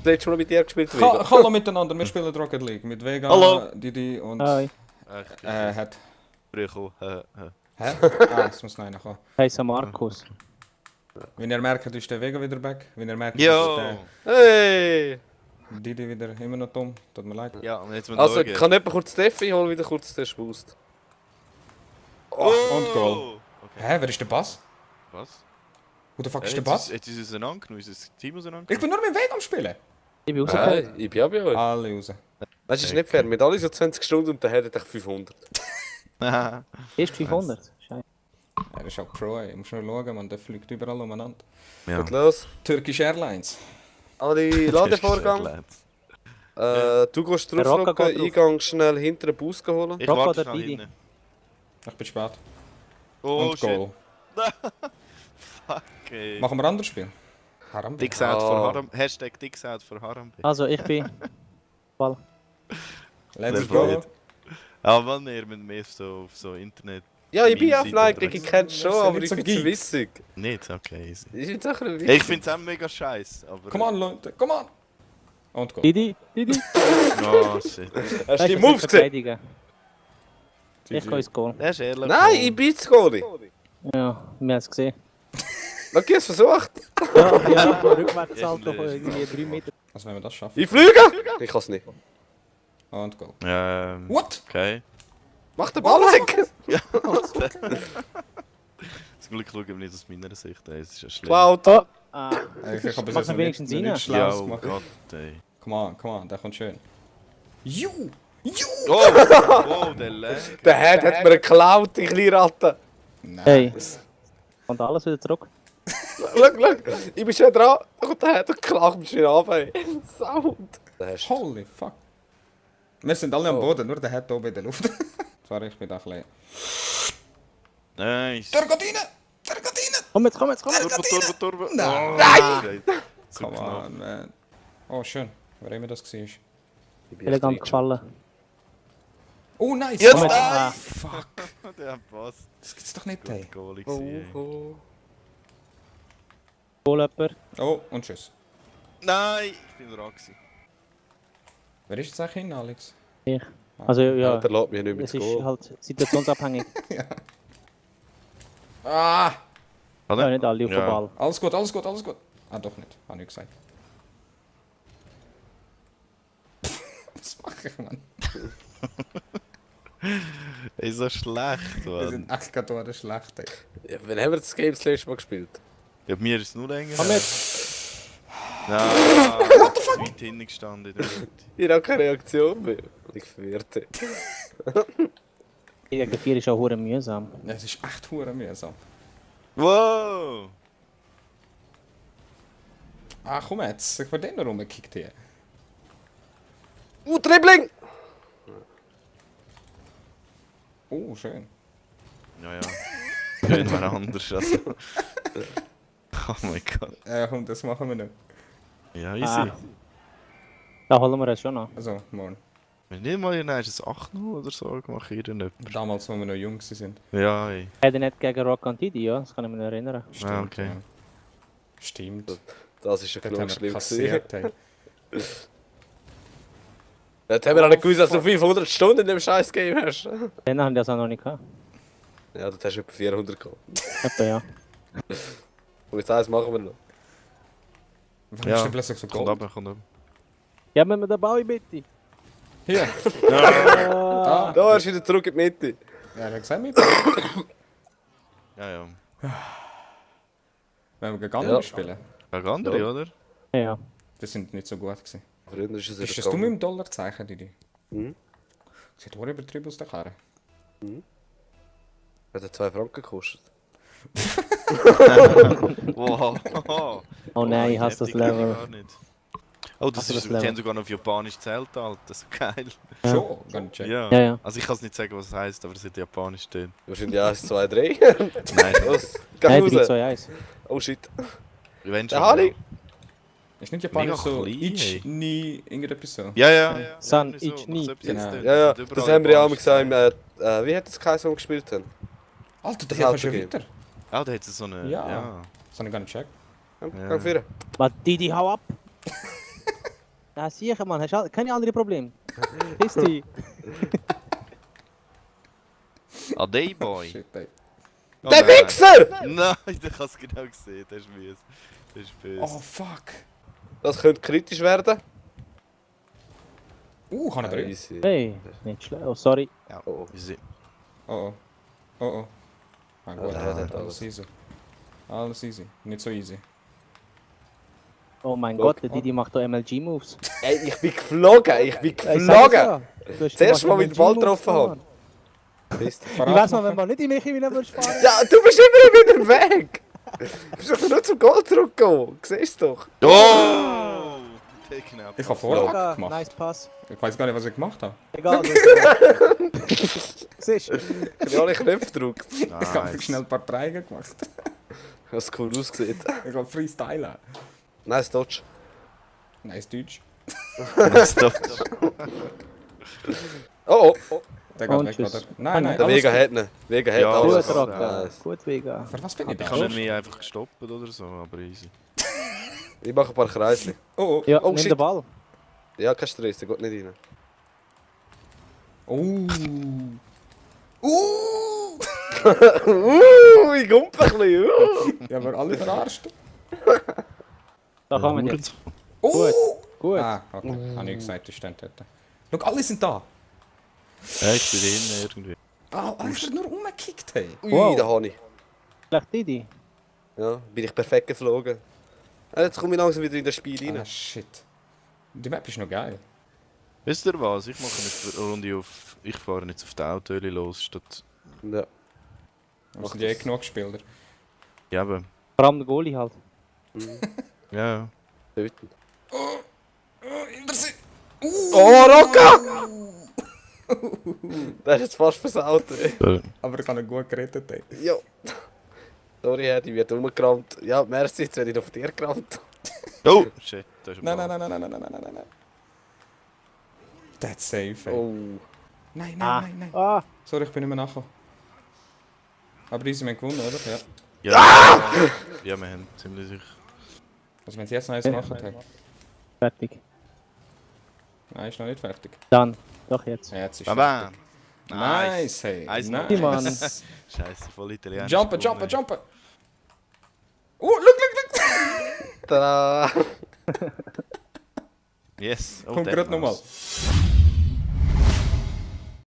das letzte Mal mit dir gespielt, Vega? Hallo miteinander, wir spielen Rocket League mit Vega, Hallo. Didi und... Hi. hat... Früher kommen. Hä? Es muss noch einer kommen. Hey, Markus. Wie ihr merkt, ist der Vega wieder back. Wie ihr merkt, Yo! ist Hey! der Didi wieder immer noch dumm. Tut mir leid. Ja, und jetzt mal Also, schauen. kann jemand kurz Steffi holen, wieder kurz den Boost. Und Goal. Okay. Hä, wer ist der Bass? Was? Wo der fuck ist der Bass? Jetzt ist es auseinandergenommen, ist das Team auseinandergenommen? Ich bin nur mit Vega am Spielen. Ich bin rausgekommen. Nein, ich bin auch bei euch. Alle raus. Weißt du, ist nicht fair. Mit alle so 20 Stunden und dann hätte ich 500. Erst 500. Scheiße. Er ist auch Pro, ey. Du musst nur schauen, man, der fliegt überall umeinander. Ja. Gut los. Turkish Airlines. Alle Ladevorgang. Du gehst Der Rocco draufdrücken, geht drauf. Eingang schnell hinter den Bus holen. Ich Rocco warte oder schnell Didi? hinten. Ich bin spät. Oh und shit. Goal. Okay. Machen wir ein anderes Spiel? Harambe. Dicks out for Ah. Harambe. Hashtag Dicks out for Harambe. Also, ich bin... Ball. Let's Let's go. go. Aber wann ihr mit mehr so auf so Internet... Ja, ich bin Meine auf Like, Seite ich kenn's schon, Wir sind aber nicht ich so find's Geeks. witzig. Nicht? Okay, easy. Ich find's auch ein bisschen Ich witzig. find's auch mega scheiße, aber... Come on, Leute, come on. Und Goal. Didi. Oh shit. Hast du die Weißt Moves gesehen? verteidigen? Ich kann ins Goal. Das ist ehrlich. Nein, ich bin das Goalie. Ja, wir haben es gesehen. Okay, es versucht. Ja, Rückwärtssalto von Ist irgendwie 3 Meter. Was wenn wir das schaffen? Ich fliege! Ich kann's nicht. Und Goal. What? Okay. Mach den Ball weg! Zum Glück schauen wir nicht aus meiner Sicht, ey. Es ist ja schlimm. Cloud! Ah, Ich habe Mach ihn wenigstens rein. Ja, Schlaues oh gemacht. Gott, ey. Come on, der kommt schön. Ju! Oh, wow, der Lag. Der Head hat mir geklaut, die kleine Ratte. hey. Nice. Und alles wieder zurück. Schau, ich bin schon dran. Und der Head klaut mich schon ab, ey. Sound. Holy fuck. Wir sind alle am Oh. Boden, nur der hat oben in der Luft. Sorry, ich bin da klein. Nice. Der geht rein! Der geht rein! Komm jetzt, komm jetzt, komm jetzt. Turbo. Nein. Nein! Come on, man. Oh, schön. Wer immer das war. Elegant gefallen. Oh, nice! Jetzt! Oh, Ah. fuck. Der passt. Das gibt's doch nicht, ey. Goalie Oh, gewesen, ey. oh. Goal jemand. Oh, und tschüss. Nein! Ich bin dran gewesen. Wer ist jetzt eigentlich hin, Alex? Ich. Also, Ja, ja. der lässt mich nicht mehr Es zu ist gehen. halt situationsabhängig. Ah! Ja, nicht alle auf den Ball. Alles gut, alles gut, alles gut. Ah, doch nicht. Hab ich gesagt. Was mache ich, Mann? Ey, so schlecht, Wir Mann. sind echt gerade schlecht, ey. Ja, wann haben wir das Game das letzte Mal gespielt? Ja, bei mir ist es nur länger. Komm jetzt! Nein! Weit hinten gestanden in der Mitte. Ich habe keine Reaktion mehr. Ich verwirrte. Gegen 4 ist auch hure mühsam. Ja, es ist echt hure mühsam. Wow! Ah, komm jetzt. Ich werde den noch rumgekickt hier. Dribbling! Oh, schön. Ja, ja. Schön wäre anders. Also. Oh mein Gott. Komm, das machen wir nicht. Ja, easy. Ah. Da holen wir es schon noch. Also, morgen. Wenn nicht mal in ist es 8-0 oder so gemacht, irgendetwas. Damals, als wir noch jung sind. Ja, ey. Hätte nicht gegen Rock und Didi, ja? Das kann ich mich noch erinnern. Stimmt. Ah, okay. Ja. Stimmt. Das ist ja Dort genug haben wir schlimm gewesen. kassiert, hey. Jetzt haben wir auch nicht gewusst, dass du 500 Stunden in dem scheiß Game hast. Den haben die das auch noch nicht gehabt. Ja, dort hast du etwa 400 gehabt. Etwa, ja. Und jetzt eins machen wir noch. Warum Ja. ist der plötzlich so Kommt gold? ab, kommt ab. Geben wir mir den Ball bitte. Hier! Ah. Da, er ist wieder zurück in die Mitte. Ja, er hat gesagt, mit. Ja, ja. Wenn wir gegen andere Ja. spielen. Gegen andere, Ja. oder? Ja. Das sind nicht so gut gewesen. Früher ist es Ist das du mit dem Dollarzeichen, Didi? Mhm. Sieht auch übertrieben aus der Karre. Hat er 2 Franken gekostet. Wow. Oh nein, ich hasse das Level. Gar nicht. Oh, das Hast du ist, das die Level? haben sogar noch auf Japanisch zählt, Alter. Das ist geil. Ja. Schon? Gar nicht checken. Ja. Ja, ja. Also ich kann es nicht sagen, was es heisst, aber es hat Japanisch stehen. Wahrscheinlich 1, 2, 3. Nein, Los, Nein, geh 3, raus. 2, 1. Oh shit. wenn Der Harry. Ist nicht Japanisch Mega so klein, ich, ey. nie, irgendetwas so? Ja, ja. San, irgendwie ich nie. so etwas Genau. drin. Ja, ja. Sind Das überall haben wir ja auch Japanisch gesagt, wie hat das geheißen, wo wir gespielt haben? Alter, Das der kannst du ja Autogame. weiter. Ah, da hat es so eine... Ja. Ja. Das habe ich gar nicht gecheckt. Gang führen. Was, Didi, hau ab! Ja, sicher, Mann. Hast du keine anderen Probleme? Ist die? Boy. Shit, ey. Oh, Der nein. Wichser! Nein, ich hab's genau gesehen. Das ist mies. Das ist böse. Oh, fuck. Das könnte kritisch werden. Kann er drin? Easy. Hey, nicht schlecht. Oh, sorry. Ja, Oh. easy. Oh. Ah, gut, Ja, alles alles. easy. Alles easy. Nicht so easy. Oh mein Guck. Gott, der Didi macht da MLG-Moves. Ey, ich bin geflogen! Ich bin geflogen! Zuerst mal mit dem Ball getroffen haben. Mist. Wie wär's mal, wenn man nicht in mich hinein würdest fahren? Ja, du bist immer wieder weg! Du bist doch nur zum Goal zurückgekommen. Siehst du doch. Oh! Der knapp. Ich habe Vorlage Ja, gemacht. nice Pass. Ich weiß gar nicht, was ich gemacht habe. Egal. Siehst du? Ich habe alle Knöpfe gedrückt. Ich habe Nice. schnell ein paar Dreigen gemacht. Was cool ausgesehen. Ich habe Freestylen. Nice Dodge. Nice Deutsch. Das ist doch- Oh, oh. Der geht Und weg, tschüss. oder? Nein, nein, Der alles Vega gut. hat ihn. Vega hat Ja, alles. Gut, Rocker. Nice. Gut, Vega. Für was bin ich Ich da? kann nicht mehr einfach stoppen oder so, aber easy. Ich mache ein paar Kreisli. Oh, Ja, Oh, nimm shit. den Ball. Ja, kein Stress, der geht nicht rein. Ich gumpfe ein bisschen. Ja, wir alle verarscht. Da kann man jetzt. Oh! Gut. Ah, okay. Habe ich gesagt, ich stand dort. Schau, alle sind da. Ja, ich bin innen irgendwie. Ah, alles wird nur umgekickt, hey. Ui, Wow. da habe ich. Schlecht Didi. Ja, bin ich perfekt geflogen. Jetzt komme ich langsam wieder in das Spiel rein. Ah, shit. Die Map ist noch geil. Wisst ihr was? Ich mache jetzt eine Runde auf. Ich fahre jetzt auf die Autoöli los, statt. Ja. Wir sind ja eh genug Spieler. Ja, aber. Vor allem der Goalie halt. Ja. Töten. Oh, Oh, Rocca! Das ist jetzt fast versaut. Ey. aber ich habe ihn gut gerettet, ey. Ja. Sorry, Herr, ich werde umgerammt. Ja, merci, jetzt werde ich noch von dir gerammt. Oh! Shit, da ist ein Nein, Ball. nein, nein, nein, nein, nein, nein, nein, nein, nein. That's safe, ey. Oh. Nein, nein, Ah. nein, nein. Ah. Sorry, ich bin nicht mehr nachgekommen. Aber easy, wir haben gewonnen, oder? Ja. Ja, ja, wir haben ziemlich sicher. Also wenn sie jetzt noch eins machen, hey. Fertig. Nein, ist noch nicht fertig. Dann. Doch jetzt. Ja, jetzt ist Baba! fertig. Nice, hey. Nice. Nice. Scheiße, voll italienisch. Jumpen, jumpen, jumpen. Look. Tada! Yes, oh, Kommt der gerade war's. nochmal.